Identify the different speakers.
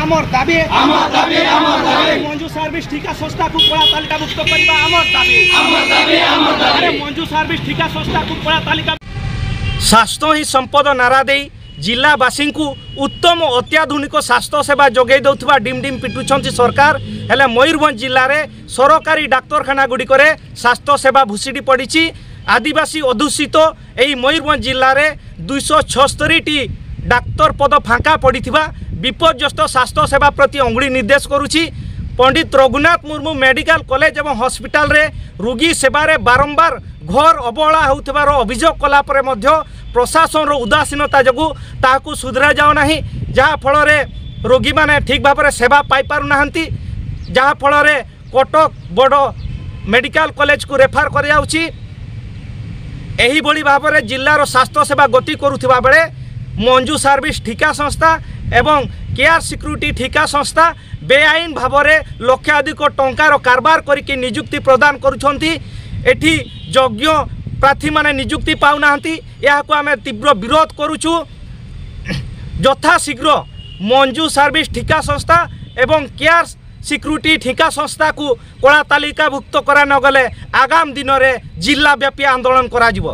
Speaker 1: ଆମର ଦାବି,
Speaker 2: ଆମର ଦାବି, ଆମର ଦାବି।
Speaker 1: ମଞ୍ଜୁ ସର୍ଭିସ ଠିକା ସଂସ୍ଥାକୁ କଳା ତାଲିକାଭୁକ୍ତ କରିବା ଆମର ଦାବି,
Speaker 2: ଆମର ଦାବି, ଆମର ଦାବି।
Speaker 1: ମଞ୍ଜୁ ସର୍ଭିସ ଠିକା ସଂସ୍ଥାକୁ କଳା ତାଲିକା। ସ୍ୱାସ୍ଥ୍ୟ ହିଁ ସମ୍ପଦ ନାରା ଦେଇ ଜିଲ୍ଲାବାସୀଙ୍କୁ ଉତ୍ତମ ଅତ୍ୟାଧୁନିକ ସ୍ୱାସ୍ଥ୍ୟ ସେବା ଯୋଗାଇ ଦେଉଥିବା ଡିମ୍ ଡିମ୍ ପିଟୁଛନ୍ତି ସରକାର। ହେଲେ ମୟୂରଭଞ୍ଜ ଜିଲ୍ଲାରେ ସରକାରୀ ଡାକ୍ତରଖାନା ଗୁଡ଼ିକରେ ସ୍ୱାସ୍ଥ୍ୟ ସେବା ଭୁଶୁଡ଼ି ପଡ଼ିଛି। ଆଦିବାସୀ ଅଧ୍ୟୁଷିତ ଏହି ମୟୂରଭଞ୍ଜ ଜିଲ୍ଲାରେ 276ଟି ଡାକ୍ତର ପଦ ଫାଙ୍କା ପଡ଼ିଥିବା ବିପର୍ଯ୍ୟସ୍ତ ସ୍ୱାସ୍ଥ୍ୟ ସେବା ପ୍ରତି ଅଙ୍ଗୁଳି ନିର୍ଦ୍ଦେଶ କରୁଛି। ପଣ୍ଡିତ ରଘୁନାଥ ମୁର୍ମୁ ମେଡ଼ିକାଲ କଲେଜ ଏବଂ ହସ୍ପିଟାଲରେ ରୋଗୀ ସେବାରେ ବାରମ୍ବାର ଘୋର ଅବହେଳା ହେଉଥିବାର ଅଭିଯୋଗ କଲା ପରେ ମଧ୍ୟ ପ୍ରଶାସନର ଉଦାସୀନତା ଯୋଗୁଁ ତାହାକୁ ସୁଧରା ଯାଉନାହିଁ, ଯାହାଫଳରେ ରୋଗୀମାନେ ଠିକ୍ ଭାବରେ ସେବା ପାଇପାରୁନାହାନ୍ତି, ଯାହାଫଳରେ କଟକ ବଡ଼ ମେଡ଼ିକାଲ କଲେଜକୁ ରେଫର କରାଯାଉଛି। ଏହିଭଳି ଭାବରେ ଜିଲ୍ଲାର ସ୍ୱାସ୍ଥ୍ୟ ସେବା ଗତି କରୁଥିବା ବେଳେ ମଞ୍ଜୁ ସର୍ଭିସ ଠିକା ସଂସ୍ଥା ଏବଂ କେୟାର ସିକ୍ୟୁରିଟି ଠିକା ସଂସ୍ଥା ବେଆଇନ ଭାବରେ ଲକ୍ଷାଧିକ ଟଙ୍କାର କାରବାର କରିକି ନିଯୁକ୍ତି ପ୍ରଦାନ କରୁଛନ୍ତି। ଏଠି ଯୋଗ୍ୟ ପ୍ରାର୍ଥୀମାନେ ନିଯୁକ୍ତି ପାଉନାହାନ୍ତି। ଏହାକୁ ଆମେ ତୀବ୍ର ବିରୋଧ କରୁଛୁ। ଯଥାଶୀଘ୍ର ମଞ୍ଜୁ ସର୍ଭିସ ଠିକା ସଂସ୍ଥା ଏବଂ କେୟାର ସିକ୍ୟୁରିଟି ଠିକା ସଂସ୍ଥାକୁ କଳା ତାଲିକାଭୁକ୍ତ କରାନଗଲେ ଆଗାମୀ ଦିନରେ ଜିଲ୍ଲାବ୍ୟାପୀ ଆନ୍ଦୋଳନ କରାଯିବ।